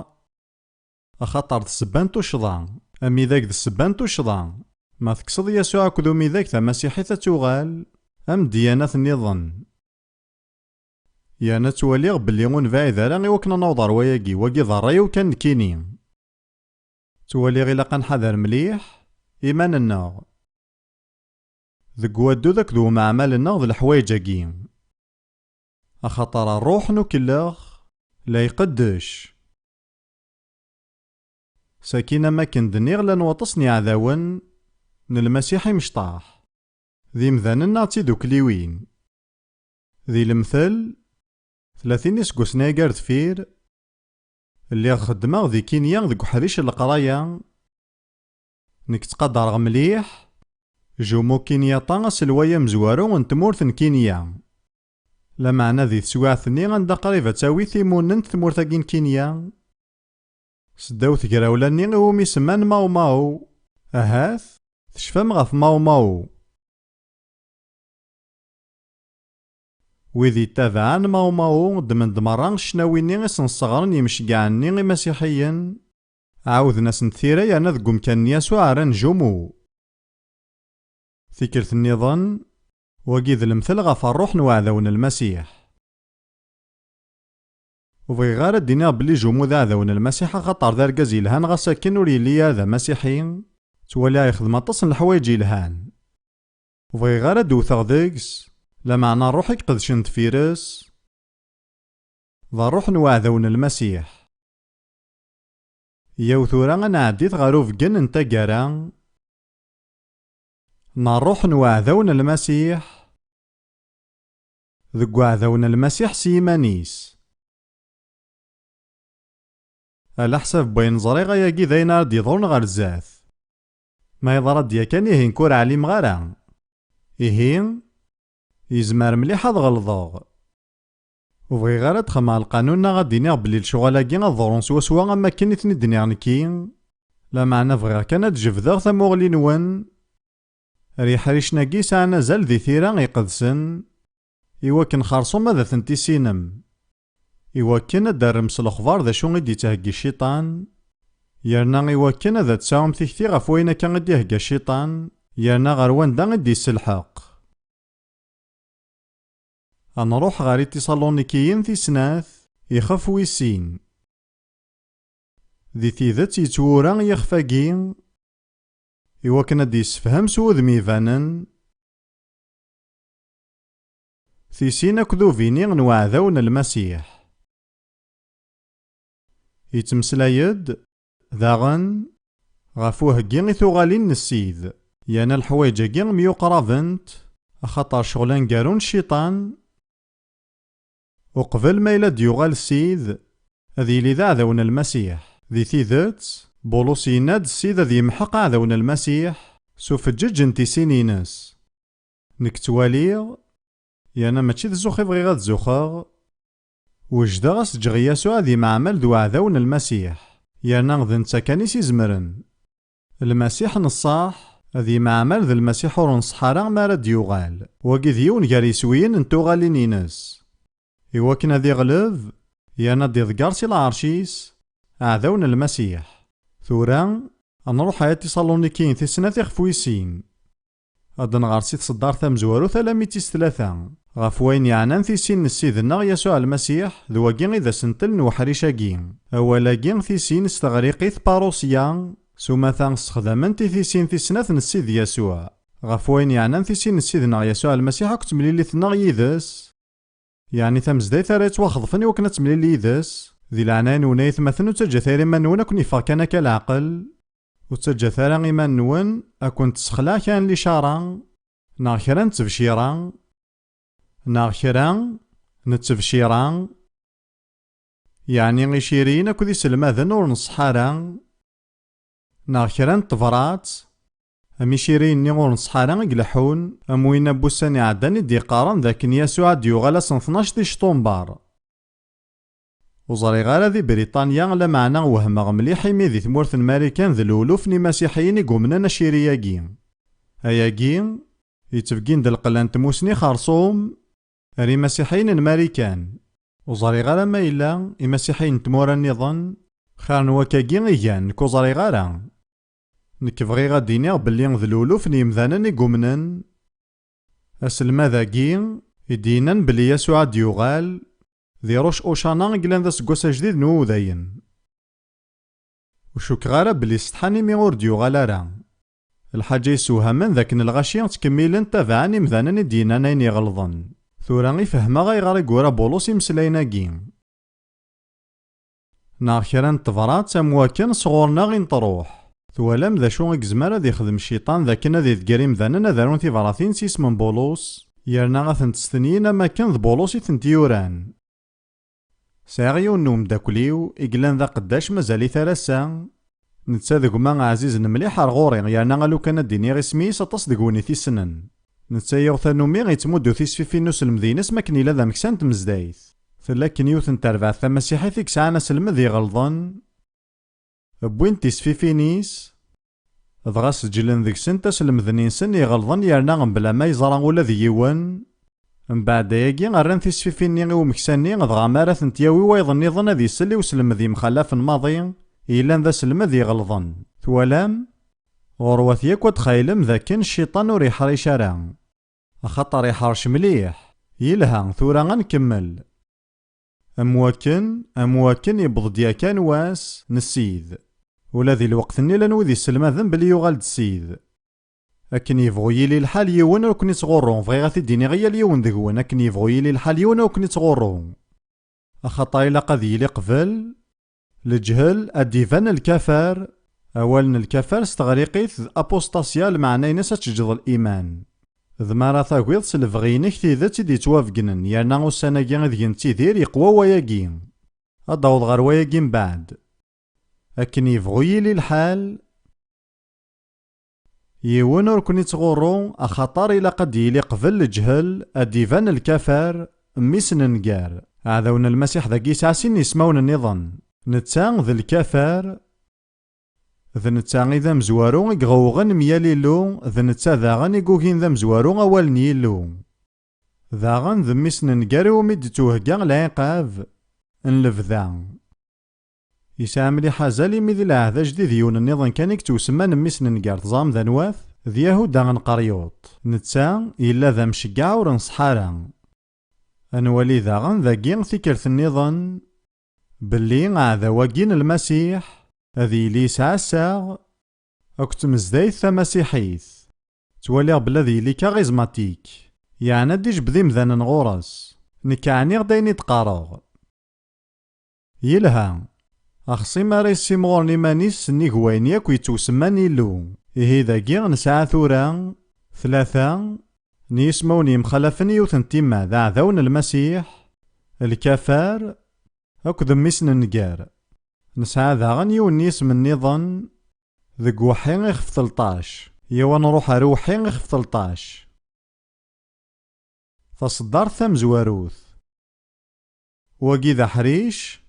axaṭer d ssebba n tuccḍa. Amidag d ssebba n tuccḍa. Ma tekkseḍ Yasuɛ akked umidag, tamasiḥit ad tuɣal am ddyanat nniḍen. Yerna ttwaliɣ belli ur nebɛid ara i wakken ad naweḍ ɣer wayagi, wagi d ṛṛay-iw kan nekkini. Ttwaliɣ ilaq ad nḥader mliḥ iman-nneɣ deg waddud akked umeɛmal-nneɣ d leḥwayeǧ-agi, axaṭer ṛṛuḥ n ukellex la iqeddec. Sakin, am akken d-nniɣ, llan waṭas n yiɛdawen n Lmasiḥ imecṭaḥ, d imdanen neɣ d tidukliwin. Di lemtel, tlatin iseggasen-agi ar deffir, lliɣ xeddmeɣ di Kinya deg uḥric n leqraya. Nekk ttqadareɣ mliḥ Jomo Kenyatta, aselway amezwaru n tmurt n Kinya. Lameɛna di teswiɛt-nni anda qrib ad tawi timunent tmurt-agi n Kinya, seddaw tegrawla-nni iwumi semman Mau Mau. Ahat tecfam ɣef Mau Mau. Wid yettabaɛen Mau Mau ddmen-d merra ccnawi-nni i sen-sseɣren yimceggɛen-nni imasiḥiyen, ɛawden-asen-d tira, yerna deg umkan n Yasuɛ rran Jomo. Tikkelt nniḍen, wagi d lemtel ɣef ṛṛuḥ n uɛdaw n Lmasiḥ. Ur bɣiɣ ara ad d-iniɣ belli Jomo d aɛdaw n Lmasiḥ, axaṭer d argaz yelhan, ɣas akken ur yelli ara d amasiḥi. Ttwaliɣ yexdem aṭas n leḥwayeǧ yelhan. Ur bɣiɣ ara ad d-wteɣ deg-s, lameɛna ṛṛuḥ i iqedcen deffir-s d ṛṛuḥ n uɛdaw n Lmasiḥ. Yaw tura ad nɛeddit ɣer ubeggen n taggara n ṛṛuḥ n uɛdaw n Lmasiḥ deg uɛdaw n Lmasiḥ s yiman-is. Ɛla ḥsab n wayen ẓriɣ, ayagi d ayen ara d-yeḍrun ɣer zdat. Ma yeḍra-d yakan, ihi nekk ur ɛlimeɣ ara. Ihi, yezmer mliḥ ad ɣelḍeɣ. Ur bɣiɣ ara ad xedmeɣ lqanun neɣ ad d-iniɣ belli lecɣal-agi ad ḍrun swaswa am wakken i ten-id-nniɣ nekki, lameɛna bɣiɣ kan ad d-jebdeɣ tamuɣli-nwen ar yiḥricen-agi yesɛan azal di tira iqedsen, iwakken xersum ad ten-tissinem, iwakken ad d-terrem s lexbar d acu i d-yettheggi Cciṭan, yerna iwakken ad d-tesɛum tikti ɣef wayen akka i d-ihegga Cciṭan, yerna ɣer wanda i d-isselḥeq. Ad nruḥ ɣer Itiṣalunikiyen tis snat, ixef wis sin. Di tidet, yettwura yixef-agi iwakken ad d-yessefhem s wudem ibanen tisin akked ubini n uɛdaw n Lmasiḥ. Yettmeslay-d, daɣen, ɣef uheggi i tuɣalin n Ssid, yerna leḥwayeǧ-agi myuqrabent, axaṭer ccɣel aneggaru n Cciṭan, uqbel ma yella d-yuɣal Ssid, ad yili d aɛdaw n Lmasiḥ. Di tidet, Bulus yenna-d Ssid ad yemḥeq aɛdaw n Lmasiḥ s ufeǧǧeǧ n tisin-ines. Nekk ttwaliɣ, yerna mačči d zzux i bɣiɣ ad zuxeɣ, wejdeɣ ad s-ǧǧeɣ i Yasuɛ ad yemɛamal d uɛdaw n Lmasiḥ, yerna d netta kan i s-izemren. Lmasiḥ n ṣṣeḥ ad yemɛamal d Lmasiḥ ur nṣeḥḥa ara mi ara d-yuɣal. Wagi d yiwen gar yiswiyen n tuɣalin-ines. Iwakken ad iɣleb, yerna ad d-iḍegger si lɛerc-is, aɛdaw n Lmasiḥ. Tura, ad nruḥ ar Tiṣalunikiyen tis snat ixef wis sin. Ad nɣer si tseddart tamezwarut alammi d tis tlata, ɣef wayen yeɛnan tisin n Ssid-nneɣ Yasuɛ Lmasiḥ, d wagi i d asentel n uḥric-agi. Awal-agi, tisin s teɣriqit parousia, s umata ssexdament i tisin tis snat n Ssid Yasuɛ. Ɣef wayen yeɛnan tisin n Ssid-nneɣ Yasuɛ Lmasiḥ akked temlilit-nneɣ yid-s, yeɛni tamezdayt ara yettwaxeḍfen i wakken ad temlil yid-s, di leɛnaya-nwen ay atmaten ur ttaǧǧat ara iman-nwen ad ken-yeffeɣ kan akka leɛqel, ur ttaǧǧat ara iman-nwen ad ken-tessexleɛ kra n licara, neɣ kra n tebcira, neɣ kra n tebcira, yeɛni iciriyen akked iselmaden ur nṣeḥḥa ara, neɣ kra n tebrat, am iciriyen-nni ur nṣeḥḥa ara i ileḥḥun, am winna n wussan iɛeddan i d-iqqaren d akken Yasuɛ ad d-yuɣal ass n tnac ticṭumber. Ur ẓriɣ ara di Briṭanya, lameɛna wehmeɣ mliḥ imi di tmurt n Marikan d luluf n imasiḥiyen i yumnen aciri-agi. Ayagi, yettbeggin-d lqella n tmusni xerṣum ar imasiḥiyen n Marikan. Ur ẓriɣ ara ma yella imasiḥiyen n tmura nniḍen xir n wakagi i gan, nekk ur ẓriɣ ara. Nekk bɣiɣ ad d-iniɣ belli d luluf n yemdanen i yumnen. Aselmad-agi i d-yennan belli Yasuɛ ad d-yuɣal, di Rosh Hoshana i yellan d aseggas ajdid n Wudayen. Ur cukkeɣ ara belli setḥan imi ur d-yuɣal ara. Lḥaǧa yessewhamen d akken lɣaci ttkemmilen ttabaɛen imdanen i d-yennan ayen iɣelḍen. Tura i fehmeɣ ayɣer i yura Bulus imeslayen-agi. Neɣ kra n tebrat am wakken sɣur-neɣ i n-truḥ. Twalam d acu i yezmer ad ixdem cciṭan d akken ad idegger imdanen ad arun tibratin s yisem n Bulus, yerna ad tent-stenyin am wakken d Bulus i tent-yuran? Sɛiɣ yiwen n umeddakel-iw i yellan d aqeddac mazal-it ar ass-a. Netta d gma ɛzizen mliḥ ar ɣur-i, yerna a lukan ad d-iniɣ isem-is, aṭas deg-wen i t-issnen. Netta yuɣ tanumi yettmuddu tisfifin n uselmed-ines mi akken yella d ameksa n tmezdayt. Tella akken yiwet n terbaɛt tamasiḥit i yesɛan aselmed iɣelḍen. Wwin-d tisfifin-is, dɣa seǧlen deg-sent aselmed-nni-nsen iɣelḍen yerna mebla ma yeẓra ula d yiwen. Mbeɛd ayagi, rran tisfifin-nni i umeksa-nni, dɣa mi ara tent-yawi wayeḍ nniḍen ad isel i uselmed yemxalafen maḍi, yellan d aselmed iɣelḍen. Twalam? Ɣurwat yakk ad txaylem d akken cciṭan ur iḥric ara. Axaṭer iḥrec mliḥ. Yelha, tura ad nkemmel. Am wakken, am wakken yewweḍ-d yakan wass n Ssid. Ula di lweqt-nni llan wid yesselmaden belli yuɣal-d Ssid. Akken yebɣu yili lḥal, yiwen ur ken-ittɣurru. Bɣiɣ ad t-id-iniɣ i yal yiwen deg-wen, akken yebɣu yili lḥal, yiwen ur ken-ittɣurru. Axaṭer ilaq ad yili qbel leǧhel, ad d-iban lkafer. Awal n lkafer s teɣriqit d apostasya, lmeɛna-ines ad teǧǧeḍ liman. D mi ara tagiḍ s lebɣi-inek tidet i d-yettwabegnen, yerna ussan-agi ideg nettidir yeqwa wayagi. Ad d-aweḍ ɣer wayagi mbeɛd. Akken yebɣu yili lḥal, yiwen ur ken-ittɣurru, axaṭer ilaq ad d-yili qbel leǧhel, ad d-iban lkafer, mmi-s n nnger. Aɛdaw n Lmasiḥ dagi yesɛa sin n yismawen nniḍen. Netta d lkafer, d netta i d amezwaru i iɣewwɣen myal Illu, d netta daɣen i yugin d amezwaru awal n Yillu. Daɣen d mmi-s n nnger iwumi d-ittuhegga lɛiqab n lebda. Yesɛa mliḥ azal imi di lɛehd ajdid yiwen nniḍen kan i yettwasemman mmi-s n nnger, teẓram d anwa-t? D Yahuda n Qeryuṭ. Netta yella d amceggeɛ ur nṣeḥḥa ara. Ad nwali daɣen dagi tikkelt nniḍen belli aɛdaw-agi n Lmasiḥ ad yili yesɛa assaɣ akked tmezdayt tamasiḥit. Ttwaliɣ belli ad yili karizmatik, yeɛni ad d-ijbed imdanen ɣur-s. Nekk ɛniɣ-d ayen i d-qqareɣ. Yelha. Axṣim ara yessimɣuren iman-is nnig wayen yakk yettwasemman Illu. Ihi dagi nesɛa tura tlata n yismawen yemxalafen i yiwet n timmad, aɛdaw n Lmasiḥ, lkafar, akked mmi-s n nnger. Nesɛa daɣen yiwen n yisem nniḍen deg uweḥḥi ixef telṭac. Yaw ad nruḥ ar uweḥḥi ixef telṭac. Taṣeddart tamezwarut. Wagi d aḥric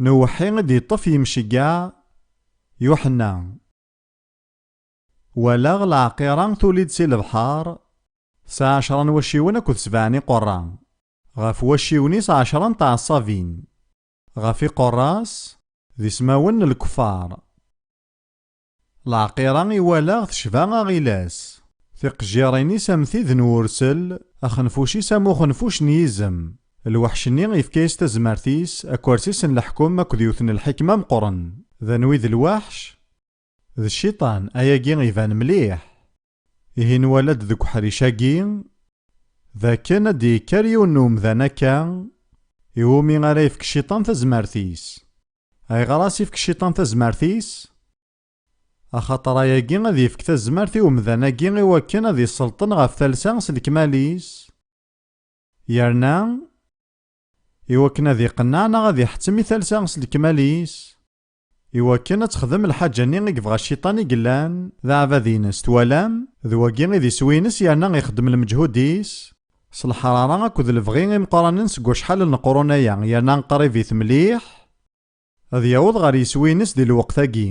n uweḥḥi i d-yeṭṭef yimceggeɛ Yuḥenna. Walaɣ lɛeqira tuli-d si lebḥer, tesɛa ɛecra n wacciwen akked sebɛa n iqerra. Ɣef wacciwen-is ɛecra n tɛeṣṣabin. ɣef iqerra-s d ismawen n lkeffar. Lɛaqira iwala tecba aɣilas. Tiqejjirin-is am tid n wursel, axenfuc-is am uxenfuc n yizem. Lweḥc-nni yefka-yas tazmert-is, akersi-s n leḥkem akked yiwet n lḥikma meqqren. D anwi d lweḥc? D cciṭan, ayagi iban mliḥ. Ihi nwala-d deg uḥric-agi d akken ad d-yekker yiwen n umdan akka, iwumi ara yefk cciṭan tazmert-is. Ayɣer as-ifk cciṭan tazmert-is? Axaṭer ayagi ad yefk tazmert i umdan-agi i wakken ad iselṭen ɣef talsa s lekmal-is, yerna i wakken ad iqenneɛ neɣ ad iḥettem i talsa s lekmal-is, i wakken ad texdem lḥaǧa-nni i yebɣa cciṭan i yellan d aɛbad-ines, twalam? D wagi i d iswi-ines, yerna ixeddem lmeǧhud-is s leḥrara akked lebɣi imeqqranen seg wacḥal n leqrun aya, yerna qrib-it mliḥ ad yaweḍ ɣer yiswi-ines di lweqt-agi.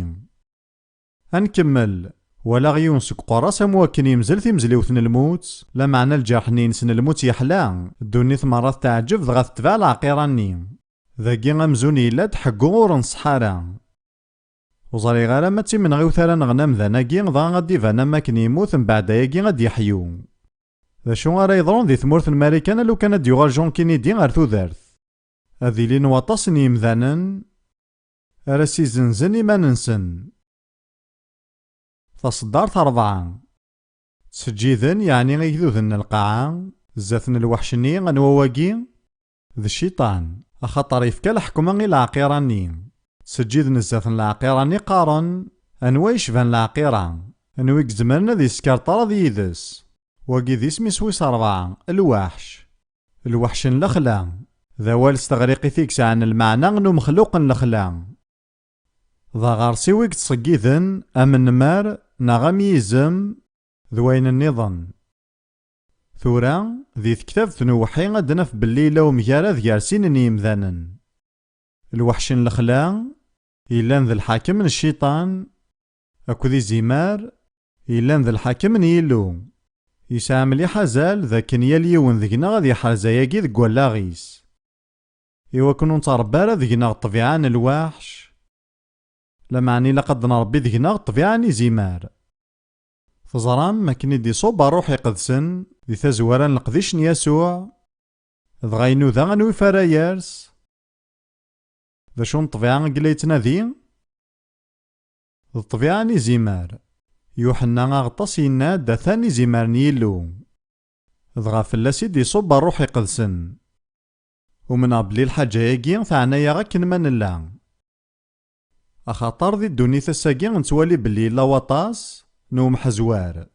Ad nkemmel. Walaɣ yiwen seg uqerras am wakken yemzel timezliwt n lmut, lameɛna lǧerḥ-nni-ines n lmut yeḥla, ddunit merra tetɛeǧǧeb dɣa tetbeɛ lɛaqira-nni. Dagi amzun yella-d ḥeggu ur nṣeḥḥa ara. Ur ẓriɣ ara ma d timenɣiwt ara nɣen amdan-agi, dɣa ad d-iban am wakken yemmut, mbeɛd ayagi ad d-yeḥyu. D acu ara yeḍrun di tmurt n Marikan a lukan ad d-yuɣal John Kennedy ar tudert? Ad ilin waṭas n yimdanen ara s-izenzen iman-nsen. Taṣeddart rebɛa. Ttseǧǧiden, yeɛni igduden n lqaɛa, zdat n lweḥc-nni, anwa wagi? D cciṭan, axaṭer yefka leḥkma i lɛaqira-nni. Ttseǧǧiden zdat n lɛaqira-nni, qqaren: "Anwa yecban lɛaqira? Anwa i izemren ad yeskerṭraḍ yid-s?" Wagi d isem-is wis rebɛa, lweḥc. Lweḥc n lexla. D awal s teɣriqit i yesɛan lmeɛna n umexluq n lexla. D aɣersiw i yettṣeggiden am nnmar neɣ am yizem d wayen nniḍen. Tura, di tektabt n uweḥḥi ad d-naf belli yella umgarad gar sin n yimdanen. Lweḥc n lexla, yellan d lḥakem n cciṭan akked izimer, yellan d lḥakem n Yillu. Yesɛa mliḥ azal d akken yal yiwen deg-neɣ ad yeḥrez ayagi deg wallaɣ-is. Iwakken ur nettṛebbi ara deg-neɣ ṭṭbiɛa n lweḥc, lameɛna ilaq ad nṛebbi deg-neɣ ṭṭbiɛa n izimer. Teẓram, akken i d-iṣubb Ṛṛuḥ Iqedsen di tazwara n leqdic n Yasuɛ, dɣa inuda anwi f ara yers. D acu n ṭṭbiɛa i yella yettnadi? D ṭṭbiɛa n izimer. Yuḥenna Aɣeṭṭas yenna-d: "Atan izimer n Yillu." Dɣa fell-as i d-iṣubb Ṛṛuḥ Iqedsen. Umneɣ belli lḥaǧa-agi teɛna-yaɣ akken ma nella. Axaṭer di ddunit ass-agi nettwali belli yella waṭas n umḥezwar.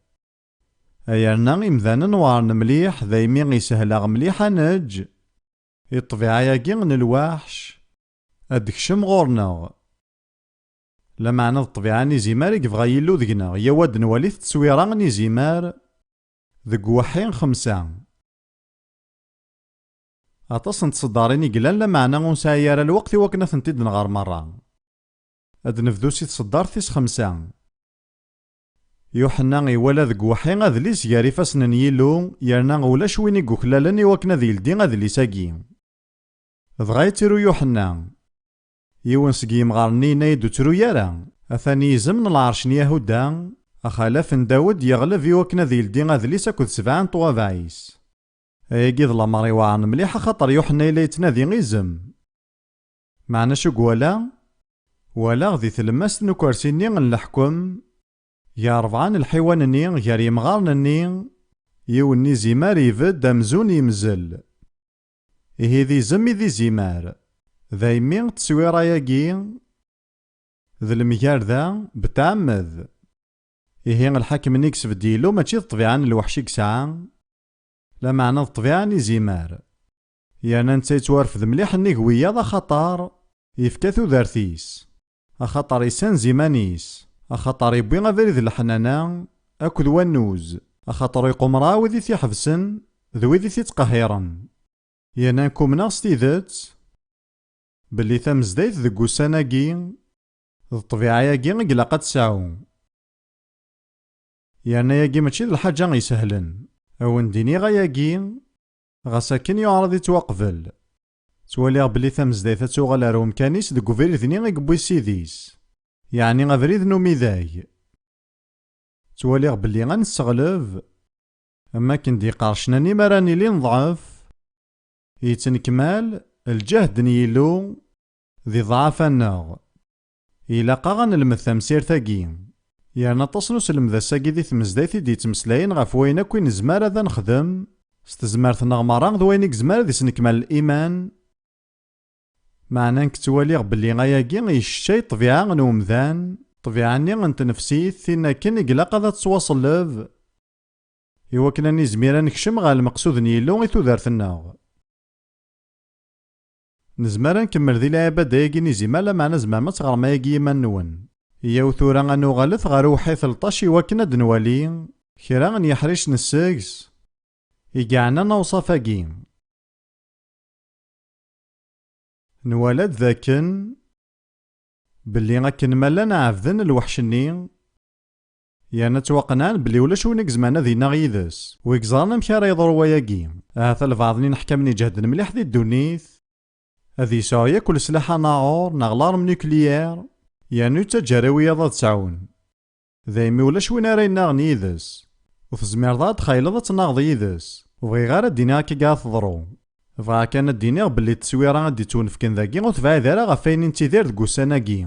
Ay yerna imdanen weɛren mliḥ, daymi isehel-aɣ mliḥ ad neǧǧ i ṭṭbiɛa-agi n lweḥc ad d-tekcem ɣur-neɣ. Lameɛna d ṭṭbiɛa n izimer i yebɣa Yillu deg-neɣ, yyaw ad nwali tteswira n izimer deg uweḥḥi xemsa. Aṭas n tseddarin i yellan, lameɛna ur nesɛi ara lweqt i wakken ad tent-id-nɣer merra. Ad nebdu si tseddart tis xemsa. Yuḥenna iwala deg uweḥḥi adlis gar ifassen n Yillu, yerna ulac win i yuklalen i wakken ad yeldi adlis-agi. Dɣa yettru Yuḥenna. Yiwen seg yimɣaren-nni yenna-yi-d: "Ur ttru ara, atan yizem n lɛerc n Yahuda, axalaf n Dawed, yeɣleb i wakken ad yeldi adlis akked sebɛa n ṭṭwabaɛ-is." Ayagi d lamer iweɛren mliḥ, axaṭer Yuḥenna yella yettnadi izem. Meɛna acu i iwala? Walaɣ di tlemmast n ukersi-nni n leḥkem, gar rebɛa n lḥiwan-nni, gar yimɣaren-nni, yiwen n izimer ibedd amzun yemzel. Ihi d izem i d izimer. Daymi tteswira-agi d lemgerda betɛemmed. Ihi lḥakem-nni i yesbedd Yillu mačči d ṭṭbiɛa n lweḥc i yesɛa, lameɛna d ṭṭbiɛa n izimer. Yerna netta yettwarfed mliḥ nnig wiyaḍ axaṭer yefka tudert-is, axaṭer yessanz iman-is, axaṭer yewwi abrid n leḥnana akked wannuz, axaṭer ur iqumer ara wid i t-iḥebsen d wid i t-ittqehhiren. Yerna nekk umneɣ s tidet belli tamezdayt deg ussan-agi d ṭṭbiɛa-agi i ilaq ad tesɛu. Yerna ayagi mačči d lḥaǧa isehlen. A wen-d-iniɣ ayagi, ɣas akken yuɛer ad ittwaqbel. Ttwaliɣ belli tamezdayt ad tuɣal ar umkan-is deg ubrid-nni i yewwi Ssid-is, yeɛni abrid n umidag. Ttwaliɣ belli ad nesseɣleb, am wakken d-yeqqar ccna-nni, mi ara nili neḍɛef, yettnekmal lǧehd n Yillu di ḍḍɛaf-nneɣ. Ilaq-aɣ ad nelmed tamsirt-agi. Yerna aṭas n uselmed ass-agi di tmezdayt i d-yettmeslayen ɣef wayen akk i nezmer ad nexdem s tezmert-nneɣ merra d wayen i yezmer ad isnekmal liman. Meɛna nekk ttwaliɣ belli ayagi yesseččay ṭṭbiɛa n umdan, ṭṭbiɛa-nni n tnefsit, tin akken i ilaq ad tettwaṣelleb, i wakken ad nizmir ad nekcem ɣer lmeqsud n Yillu i tudert-nneɣ. Nezmer ad nkemmel di lɛibada-agi n izimer, lameɛna tzemrem ad teɣrem ayagi i yiman-nwen. Yyaw tura ad nuɣalet ɣer uwḥid tleṭṭac i wakken ad nwali kra n yiḥricen seg-s i yeɛnan awṣaf-agi. Nwala-d dakken belli akken ma llan ɛebden lweḥc-nni, yerna ttwaqenɛen belli ulac win i izemren ad yennaɣ yid-s. Wi yeẓran amek ara yeḍru wayagi? Ahat lbaɛḍ-nni n ḥkamen iǧehden mliḥ di ddunit, ad yesɛu yakk leslaḥ anaɛur neɣ l'arme nucléaire, yernu yettaǧǧa ara wiyaḍ ad sɛun. Daymi ulac win ara yennaɣen yid-s. Ur tezmireḍ ara ad txayleḍ ad tennaɣeḍ yid-s. Ur bɣiɣ ara ad d-iniɣ akka ad teḍru. Bɣiɣ kan ad d-iniɣ belli tteswira i d-ittwenefken dagi ur tebɛid ara ɣef wayen i nettidir deg ussan-agi.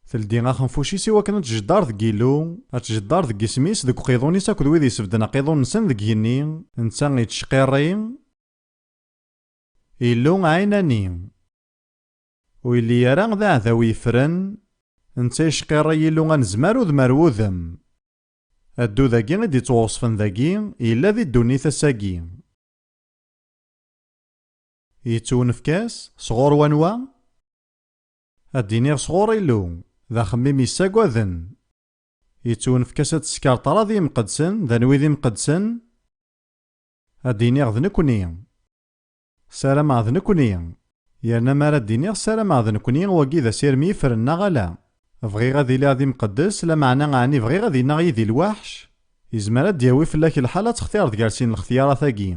Teldi axenfuc-is i wakken ad tjedder deg Yillu, ad tjedder deg isem-is, deg uqiḍun-is akked wid isebden aqiḍun-nsen deg igenni, netta yettcqirri Illu ɛinani. Ur yelli ara d aɛdaw yeffren, netta yecqirri Illu anezmar udem ar wudem. Addu dagi i d-ittwaweṣfen dagi yella di ddunit ass-agi. Yettwenefk-as sɣur wanwa? Ad d-iniɣ sɣur Illu, d axemmim yessagaden. Yettwenefk-as ad tesker ṭṭrad i yimqeddsen, d anwi d imqeddsen? Ad d-iniɣ d nekni. Ssarameɣ d nekni. Yerna mi ara d-iniɣ ssarameɣ d nekni, wagi d asirem yeffren neɣ ala? Bɣiɣ ad iliɣ d imqeddes, lameɛna ɛni bɣiɣ ad yennaɣ yid-i lweḥc? Yezmer ad d-yawi fell-ak lḥal ad textireḍ gar sin lextiyarat-agi.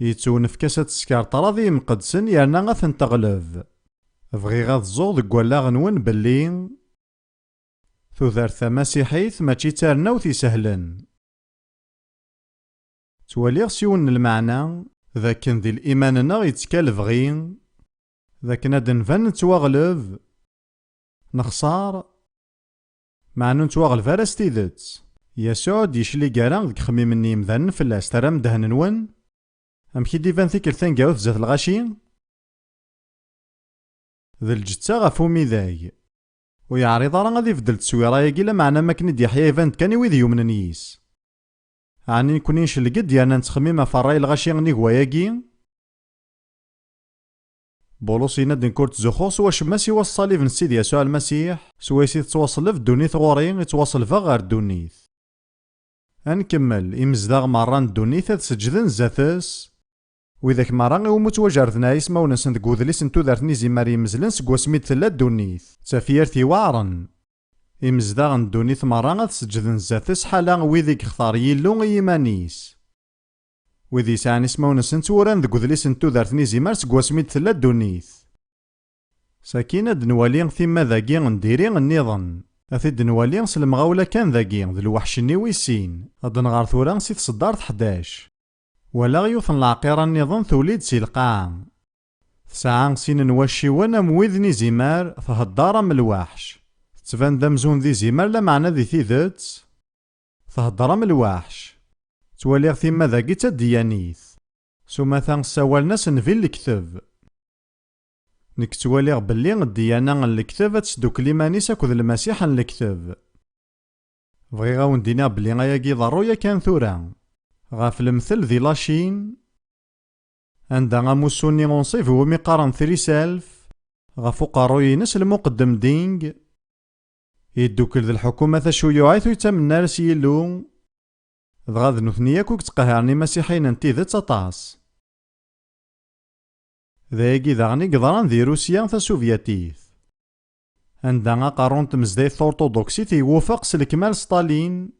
Yettwenefk-as ad tesker ṭṭrad i yimqeddsen yerna ad ten-teɣleb. Bɣiɣ ad ẓẓuɣ deg wallaɣ-nwen belli tudert tamasiḥit mačči d tarennawt isehlen. Ttwaliɣ s yiwen n lmeɛna d akken di liman-nneɣ yettka lebɣi d akken ad d-nban nettwaɣleb, nexṣer, meɛna ur nettwaɣleb ara s tidet. Yasuɛ ur d-yeclig ara deg yixemmimen n yimdanen fell-as. Terram ddehn-nwen? Amek i d-iban tikkelt taneggarut zdat lɣaci? D lǧetta ɣef umidag. Ur yeɛriḍ ara ad ibeddel tteswira-agi, lameɛna am wakken i d-yeḥya iban-d kan i wid yumnen yis. Ɛni nekni ncleg-d yerna nettxemmim ɣef ṛṛay lɣaci nnig wayagi? Bulus yenna-d, nekk ur ttzuxxuɣ s wacemma siwa s ṣṣalib n Ssid Yasuɛ Lmasiḥ, swayes i tettwaṣelleb ddunit ɣur-i, i ttwaṣelbeɣ ɣer ddunit. Ad nkemmel, imezdaɣ merra n ddunit ad seǧǧden zdat-s, widak merra iwumi ttwajerden ismawen-nsen deg wedlis n tudert n izimer yemmezlen seg wasmi d-tella ddunit, d tafyirt iweɛren. Imezdaɣ n ddunit merra ad seǧǧden zdat-s, ḥala wid i yextar Yillu i yiman-is. Wid yesɛan ismawen-nsen ttwuran deg udlis n tudert n izimer seg wasmi d-tella ddunit. Sakin ad nwali timmad-agi n diri nniḍen. Ad t-id-nwali s lemɣawla kan dagi, d lweḥc-nni wis sin. Ad nɣer tura si tseddart ḥdac. Walaɣ yiwet n lɛeqira nniḍen tuli-d si lqaɛa. Tesɛa sin n wacciwen am wid n izimer, thedder am lweḥc. Tettban-d amzun d izimer, lameɛna di tidet, thedder am lweḥc. Ttwaliɣ timmad-agi d taddiyanit. S umata ssawalen-as nnbi n lekteb. Nekk ttwaliɣ belli ddiyana n lekteb ad tesdukkel iman-is akked Lmasiḥ n lekteb. Bɣiɣ a wen-d-iniɣ belli ayagi iḍerru yakan tura. Ɣef lemtel di Lacin, anda amussu-nni unṣib iwumi qqaren Triself, ɣef uqerruy-ines lmuqeddem Ding, yeddukel d lḥukuma tacuyuɛit ur yettamen ara s Yillu, dɣa d nutni akk i yettqehhiren imasiḥiyen n tidet aṭas. D ayagi daɣen i yeḍran di Rusya tasuvyatit, anda aqerru n tmezdayt turṭuduksit iwufeq s lekmal Stalin,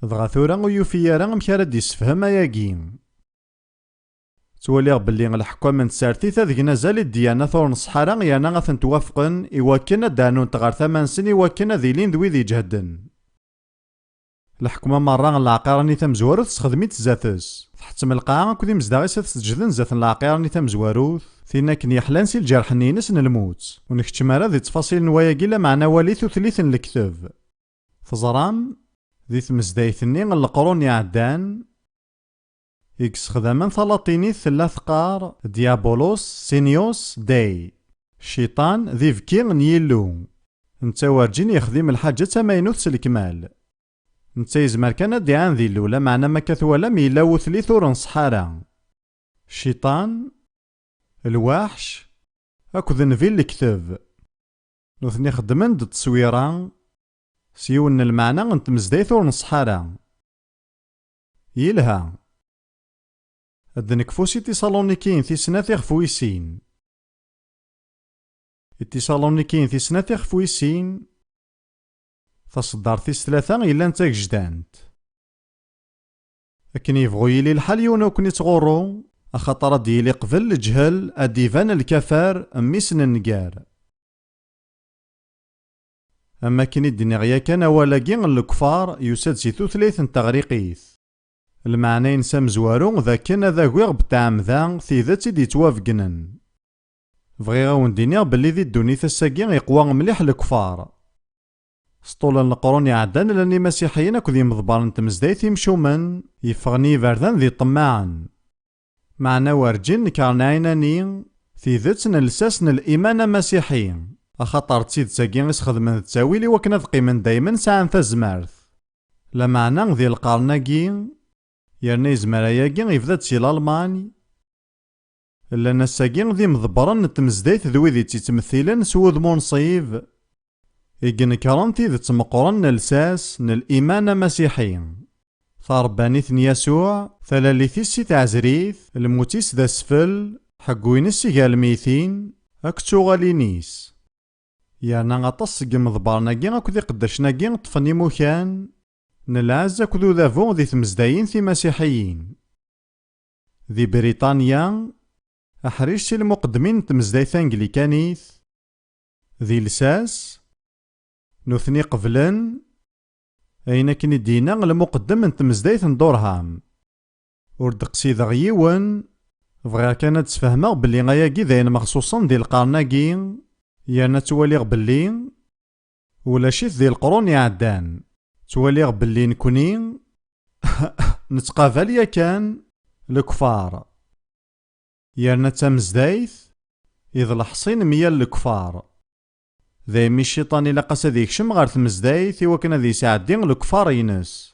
dɣa tura ur yufi ara amek ara d-issefhem ayagi. Ttwaliɣ belli leḥkam n tsertit ad gen azal i ddyanat ur nṣeḥḥa ara, yerna ad tent-wafqen i wakken ad d-rnunt ɣer tama-nsen, i wakken ad ilin d wid iǧehden. Leḥkuma merra n leɛqira-nni tamezwarut tessexdem-itt zdat-s. Tḥettem lqaɛa akked imezdaɣ-is ad t-sǧeden zdat n leɛqira-nni tamezwarut, tin akken yeḥlan si lǧerḥ-nni-ines n lmut. Ur nekcem ara di ttfaṣil n wayagi, lameɛna wali tutlit n lekteb. Teẓram, di tmezdayt-nni n leqrun iɛeddan, i yessexdamen talaṭinit tella teqqar Diabolos senius Dei, Cciṭan d ibki n Yillu. Netta werǧin yexdim lḥaǧa d tamaynut s lekmal. Netta yezmer kan ad d-iɛan d Illu, lameɛna ma akka twalam yella wutlit ur nṣeḥḥa ara. Cciṭan, lwaḥc, akked nnbi n lekteb. Nutni xeddmen-d tteswira s yiwen n lmeɛna n tmezdayt ur nṣeḥḥa ara. Yelha. Ad d-nekfu si Tisalunikiyen tis snat ixef wis sin. I Tisalunikiyen tis snat ixef wis sin, taṣeddart tis tlata yellan d tagejdant. Akken yebɣu yili lḥal, yiwen ur ken-ittɣurru, axaṭer ad d-yili qbel leǧhel, ad d-iban lkafar, mmi-s n nnger. Am wakken i d-nniɣ yakan, awal-agi n lekfar yusa-d si tutlayt n teɣriqit. Lmeɛna-ines amezwaru d akken ad agiɣ beṭɛemda tidet i d-yettwabegnen. Bɣiɣ a wen-d-iniɣ belli di ddunit ass-agi iqwa mliḥ lekfar. S ṭul n leqrun iɛeddan llan imasiḥiyen akked yimḍebbren n tmezdayt imcumen, yeffɣen i yiberdan d iṭemmaɛen. Meɛna werǧin nekren ɛinani tidet n lsas n liman amasiḥi, axaṭer d tidet-agi i sxedmen d ttawil i wakken ad qqimen daymen sɛan tazmert. Lameɛna di lqern-agi, yerna yezmer ayagi yebda-d si Lalman, llan ass-agi d imḍebbren n tmezdayt d wid i tt-ittmettilen s wudem unṣib, i inekren tidet meqqren n lsas n liman amasiḥi. Tarebbanit n Yasuɛ, talalit-is si tɛezrit, lmut-is d asfel, ḥeggu-ines si gar lmeytin, akked tuɣalin-is. Yerna aṭas seg yimeḍbaren-agi akked iqeddacen-agi ṭṭfen imukan n lɛezz akked udabu di tmezdayin timasiḥiyin. Di Briṭanya, aḥric si lmuqeddmin n tmezdayt tanglikanit, di lsas, nutni qeblen ayen akken i d-yenna lmuqeddem n tmezdayt n Durham. Ur d-qsideɣ yiwen, bɣiɣ kan ad d-sfehmeɣ belli ayagi d ayen mexṣuṣen di lqern-agi, yerna ttwaliɣ belli ulac-it di leqrun iɛeddan. Ttwaliɣ belli nekni nettqabal yakan lekfar. Yerna d tamezdayt i d leḥṣin n myal lekfar. Daymi cciṭan ilaq-as ad yekcem ɣer tmezdayt i wakken ad yesɛeddi lekfar-ines.